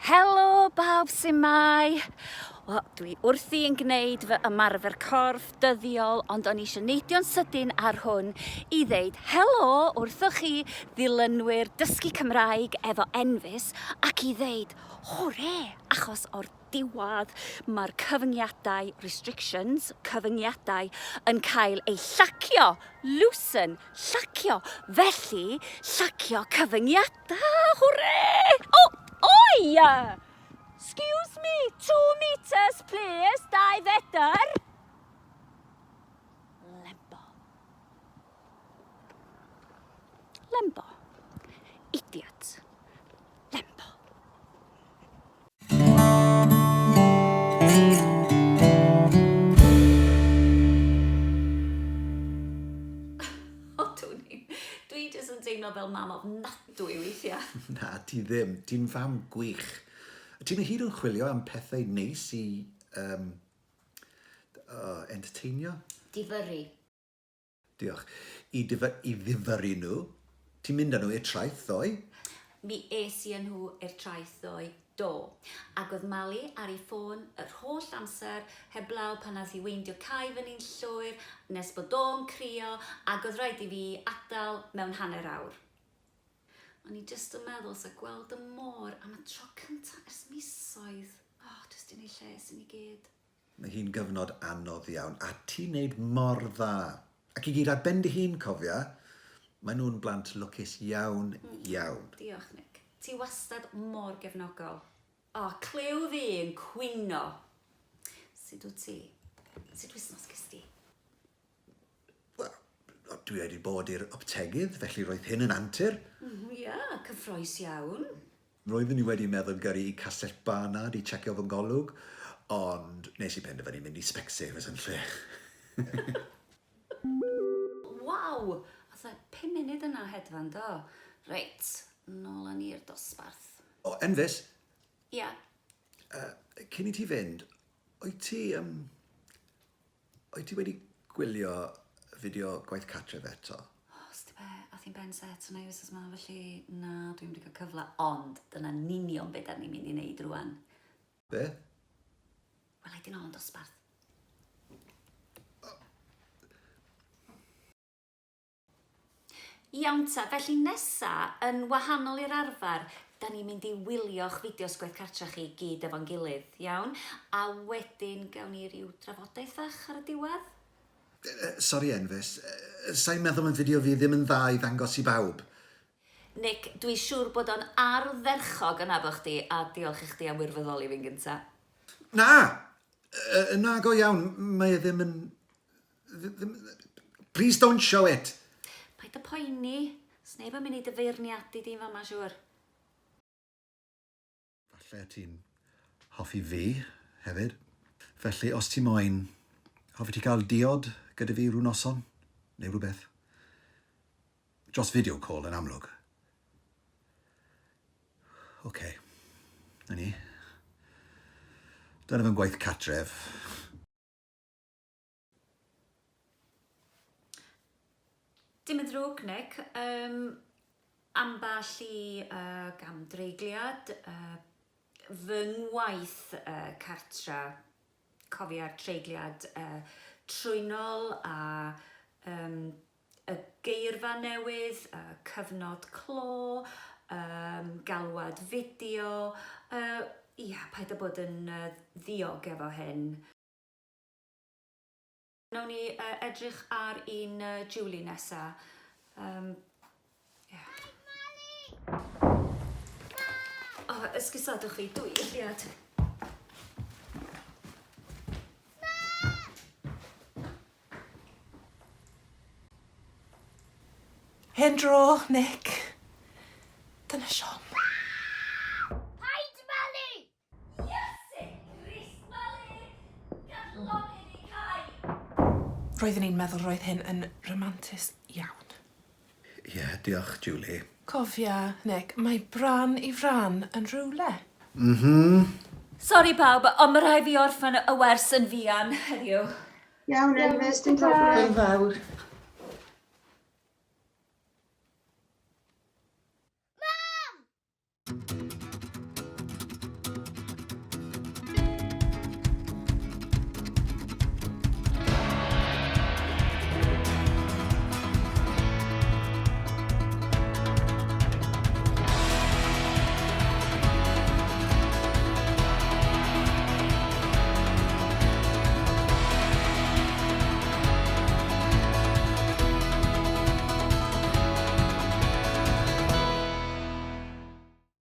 Helo bawb su'mai! Wel, dwi wrthi yn gwneud fy ymarfer corff dyddiol, ond o'n i eisiau neidio'n sydyn ar hwn i ddeud helo wrthoch chi ddilynwyr Dysgu Cymraeg efo Enfys ac i ddeud hwre achos o'r diwedd mae'r cyfyngiadau, restrictions, cyfyngiadau, yn cael eu llacio, loosen, llacio, felly llacio cyfyngiadau. Da, hwre! O, oi! Excuse me, 2 metres please, 2 fetr. Lembo. Lembo. Idiot. Lembo. O, dwn i'm. Dwi jyst yn teimlo fel mam ofnadwy weithiau. Na, ti ddim. Ti'n fam gwych. Ti'n o hyd yn chwilio am pethau neis i um, uh, entertainio? Difyrru. Diolch. I, dif- i ddifyrru nhw. Ti'n mynd â nhw i'r traeth ddoe? Mi es i â nhw i'r traeth ddoe, do. Ac oedd Mali ar ei ffôn yr holl amser, heblaw pan nath hi weindio Cai fyny'n llwyr, nes bod o'n crio, ac oedd rhaid i fi adael mewn hanner awr. O'n i jyst yn meddwl 'sa gweld y môr am y tro cynta ers misoedd, oh, jyst i neud lles i ni gyd. Mae hi'n gyfnod anodd iawn, a ti'n neud mor dda. Ac i gyd ar ben dy hun, cofia. Maen nhw'n blant lwcus iawn, iawn. Diolch, Nick. Ti wastad mor gefnogol. O, clyw fi yn cwyno. Sut wyt ti? Sut wythnos ges di? Wel, dwi wedi bod i'r optegydd, felly roedd hyn yn antur. Ia, cyffroes iawn. Roeddwn i wedi meddwl gyrru i Castell Barnard i checio fy ngolwg, ond nes i penderfynu mynd i Specsavers yn lle. Waw! Fatha pum munud yna hedfan, do? Reit, nôl â ni i'r dosbarth. O, Enfys? Ia? Uh, cyn i ti fynd, wyt ti, um, Wyt ti wedi gwylio fideo gwaith cartref eto? O, sti be, ath hi'n ben set yna i wythnos 'ma, felly na, dwi'm wedi cael cyfle, ond dyna'n union be da ni'n mynd i wneud rwan. Be? Wel, ai di nôl yn dosbarth. Iawn ta, felly nesa, yn wahanol i'r arfer, da ni'n mynd i wylio'ch fideos gwaith cartra chi gyd efo'n gilydd, iawn? A wedyn gawn ni ryw drafodaeth fach ar y diwedd? Sori Enfys, sa i'n meddwl mae fideo fi ddim yn dda i ddangos i bawb. Nick, dwi siŵr bod o'n ardderchog yn nabod chdi, a diolch i chdi am wirfoddoli fi'n gynta. Na! Na, go iawn, mae e ddim yn Please don't show it! Paid â poeni, sneb yn mynd i dy feirniadu di'n fama siŵr. Falle ti'n hoffi fi hefyd. Felly os ti moyn, hoffi ti cael diod gyda fi rhyw noson? Neu rhywbeth? Dros video call yn amlwg. Oce. Na ni. Dyna fy ngwaith cartref. Dim yn ddrwg, Nick. Um, ambell i uh, gamdreigliad, uh, fy ngwaith uh, cartra, cofia'r treigliad uh, trwynol a um, y geirfa newydd, uh, cyfnod clo, um, galwad fideo. Uh, ia, paid â bod yn uh, ddiog efo hyn. Nawn ni uh, edrych ar un uh, Julie nesa. Um, yeah. Oh, esgusodwch fi, dwy eiliad. Hen dro, Nick. Dyna siom. Paid malu! Iesu Grist Mali! Gad lonydd i Cai! Roeddwn i'n meddwl roedd hyn yn rhamantus iawn. Ie, yeah, diolch, Julie. Cofia, Nick, mae bran i fran yn rhywle. Mhm. Sori pawb, ond mae rhaid fi orffen y wers yn fuan heddiw. Iawn, Enfys, dim problem. Hwyl fawr.